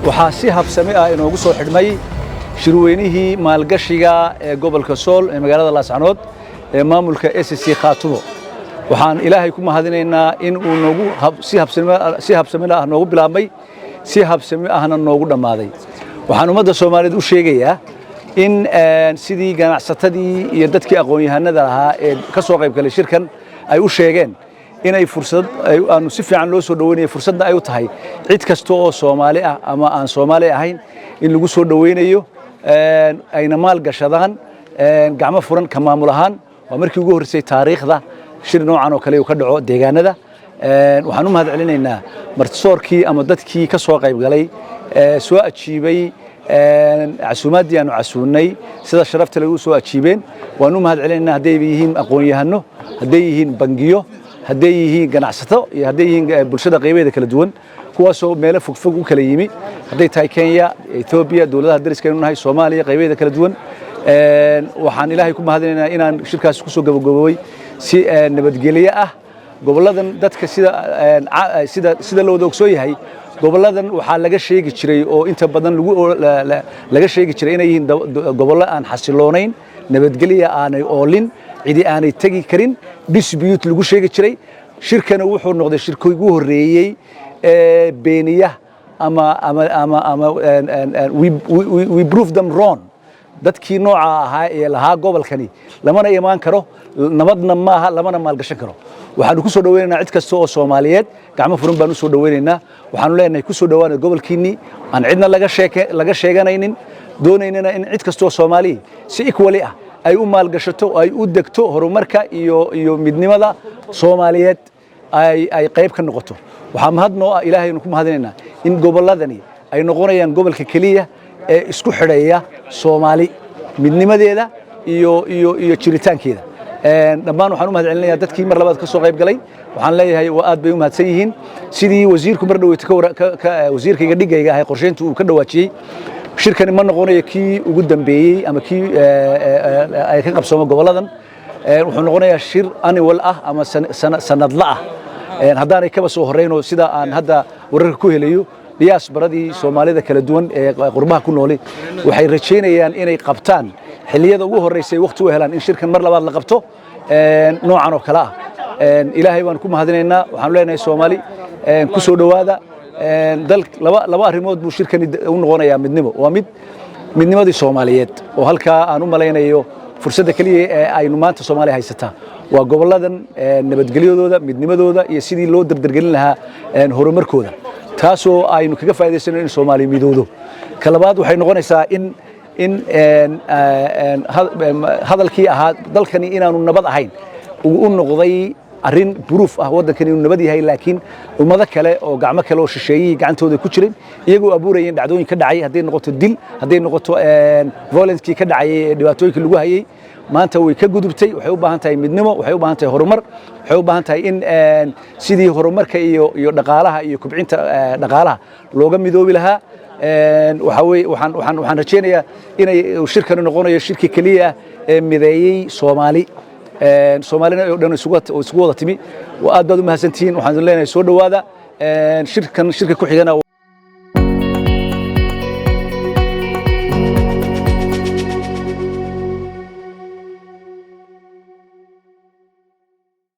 Waxaa si habsami ah inoogu soo xidhmay shirweynihii maalgashiga ee gobolka Sool ee magaalada Laascanood ee maamulka SSC Khaatumo. Waxaan Ilaahay ku mahadinaynaa in uu noogu si habsami ah noogu bilaabmay, si habsami ahna noogu dhammaaday. Waxaan ummadda Soomaaliyeed u sheegayaa in sidii ganacsatadii iyo dadkii aqoon-yahanada ahaa ee ka soo qayb galay shirkan ay u sheegeen inay fursad aanu si fiican loo soo dhaweynayo, fursadna ay u tahay cid kasta oo Soomaali ah ama aan Soomaali ahayn in lagu soo dhaweynayo, ayna maal gashadaan gacmo furan ka maamul ahaan. Waa markii ugu horreysay taariikhda shir noocan oo kale uu ka dhaco deegaanada. Waxaan u mahad celinaynaa martisoorkii ama dadkii ka soo qayb galay, soo ajiibay casuumaaddii aanu casuunnay, sida sharafta lagu soo ajiibeen. Waan u mahad celinaynaa haddayba yihiin aqoon-yahano, hadday yihiin bangiyo, hadday yihiin ganacsato iyo hadday yihiin bulshada qaybaheeda kala duwan, kuwaasoo meelo fogfog u kala yimi, hadday tahay Kenya, Etoobiya, dowladaha dariskaynu nahay, Soomaaliya qaybaheeda kala duwan. Waxaan Ilaahay ku mahadinaynaa inaan shirkaasi kusoo gabagaboobay si nabadgelyo ah. Gobolladan dadka sida la wada ogsoon yahay, gobolladan waxaa laga sheegi jiray oo inta badan lagu laga sheegi jiray inay yihiin gobollo aan xasiloonayn, nabadgelya aanay oolin, cidi aanay tegi karin, dispute lagu sheegi jiray. Shirkana wuxuu noqday shirkii ugu horreeyey ee beeniya ama we prove them wrong. Dadkii nooca ahaa ee lahaa gobolkani lamana imaan karo, nabadna maaha, lamana maalgashan karo. Waxaanu ku soo dhaweynaynaa cid kasta oo Soomaaliyeed, gacmo furan baan u soo dhaweynaynaa. Waxaanu leenahay, ku soo dhawaana gobolkiinnii aan cidna laga sheeganaynin, doonaynana in cid kasta oo Soomaaliya si equally ah ay u maalgashato oo ay u degto, horumarka iyo midnimada Soomaaliyeed ay qayb ka noqoto. Waxaa mahad noo ah, Ilaahaynu ku mahadinaynaa, in gobolladani ay noqonayaan gobolka keliya ee isku xidhaya Soomaali midnimadeeda iyo jiritaankeeda. Dhammaan waxaan u mahad celinayaa dadkii mar labaad ka soo qayb galay. Waxaan leeyahay waa aad bay u mahadsan yihiin. Sidii wasiirku mar dhaweyta wasiirkayga dhigayga ahay qorsheynta uu ka dhawaajiyey, shirkani ma noqonayo kii ugu dambeeyey ama kii ay ka qabsoomo gobolladan. Wuxuu noqonayaa shir annual ah ama sanadla ah, haddaanay kaba soo horreynoo sida aan hadda wararka ku helayo, diasporadii Soomaalida kala duwan ee qurbaha ku nooli waxay rajaynayaan inay qabtaan xilliyada ugu horreysay waqti u helaan in shirkan mar labaad la qabto noocan oo kale ah. Ilaahay baan ku mahadinaynaa. Waxaanu leenahay, Soomaali ku soo dhowaada dal. Laba arrimood buu shirkani u noqonayaa midnimo. Waa mid midnimadii Soomaaliyeed oo halkaa aan u malaynayo fursadda keliya ee aynu maanta Soomaaliya haysataa waa gobolladan nabadgelyadooda, midnimadooda iyo sidii loo dardargelin lahaa horumarkooda, taasoo aynu kaga faa'iidaysano in Soomaaliya midowdo. Ka labaad waxay noqonaysaa in hadalkii ahaa dalkani inaanu nabad ahayn uu u noqday arrin proof ah waddankani inuu nabad yahay, laakiin ummado kale oo gacmo kale oo shisheeyihii gacantooda ku jiray iyagoo abuurayeen dhacdooyin ka dhacay, hadday noqoto dil, hadday noqoto violencekii ka dhacayay ee dhibaatooyinkii lagu hayay. Maanta way ka gudubtay. Waxay u baahan tahay midnimo, waxay u baahan tahay horumar, waxay u baahan tahay in sidii horumarka iyo dhaqaalaha iyo kubcinta dhaqaalaha looga midoobi lahaa. Waxa weeye waxaan rajaynayaa inay shirkani noqonayo shirki keliya ee mideeyey Soomaali, Soomaalina oo dhan isugu wada timi. Aad baad u mahadsantihiin. Waxaan idin leenahay, soo dhowaada. Shirkan shirka ku xigana.